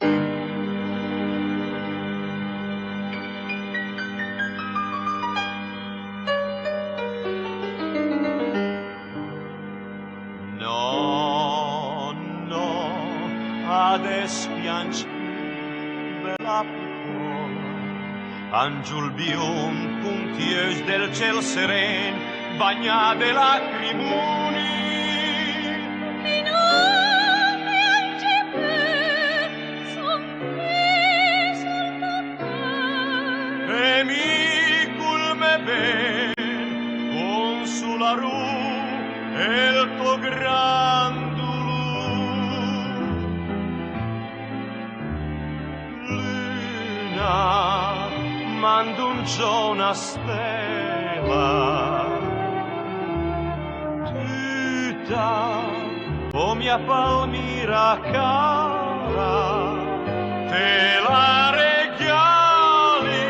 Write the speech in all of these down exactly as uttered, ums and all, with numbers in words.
No, no, adès piangi, bèla pupòla, angiul biond, cun i öcc del cél seren, bagnà de lacrimuni. Mi no piangi pü, son chì sul tò cör. E mi cul mé ben consularù el tò gran dulù. Lüna, mandum giò öna stèla, tüta, o mia Palmira cara, te la regali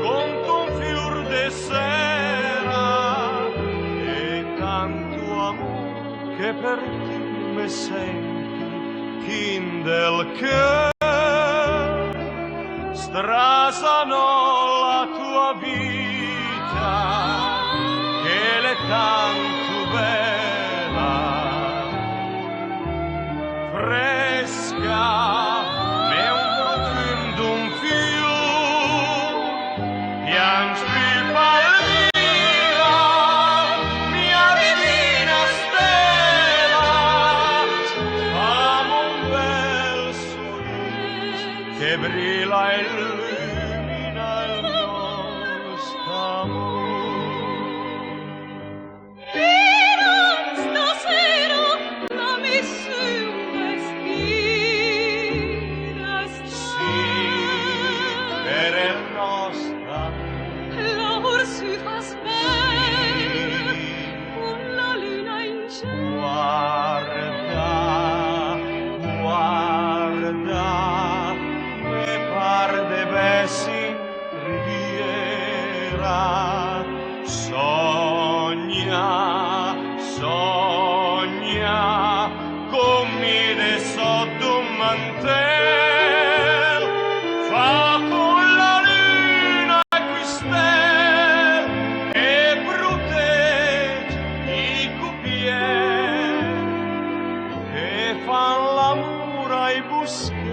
cont'un fiur de sera, e tantu amur che per ti me senti chì in del cör. Strasa no la tua vita, che l'è tantu bèla, fresca, me un profüm d'un fiur. Piangi pü, Palmira, mia divina stèla, fam un bèl surìs che brilla e illümina el nòst amur. Però stasera la missa vestida sta. Sì, per el nòst amur. L'amur sü fas bèl, sì, cun la lüna in cél. Guarda, guarda, me par de vèss in preghiera. Sogna, sogna, cun mi de sòtt un mantèl, fa cun la lüna e cui stèl, e prutèg i cupièr, e fan l'amur ai buschèl.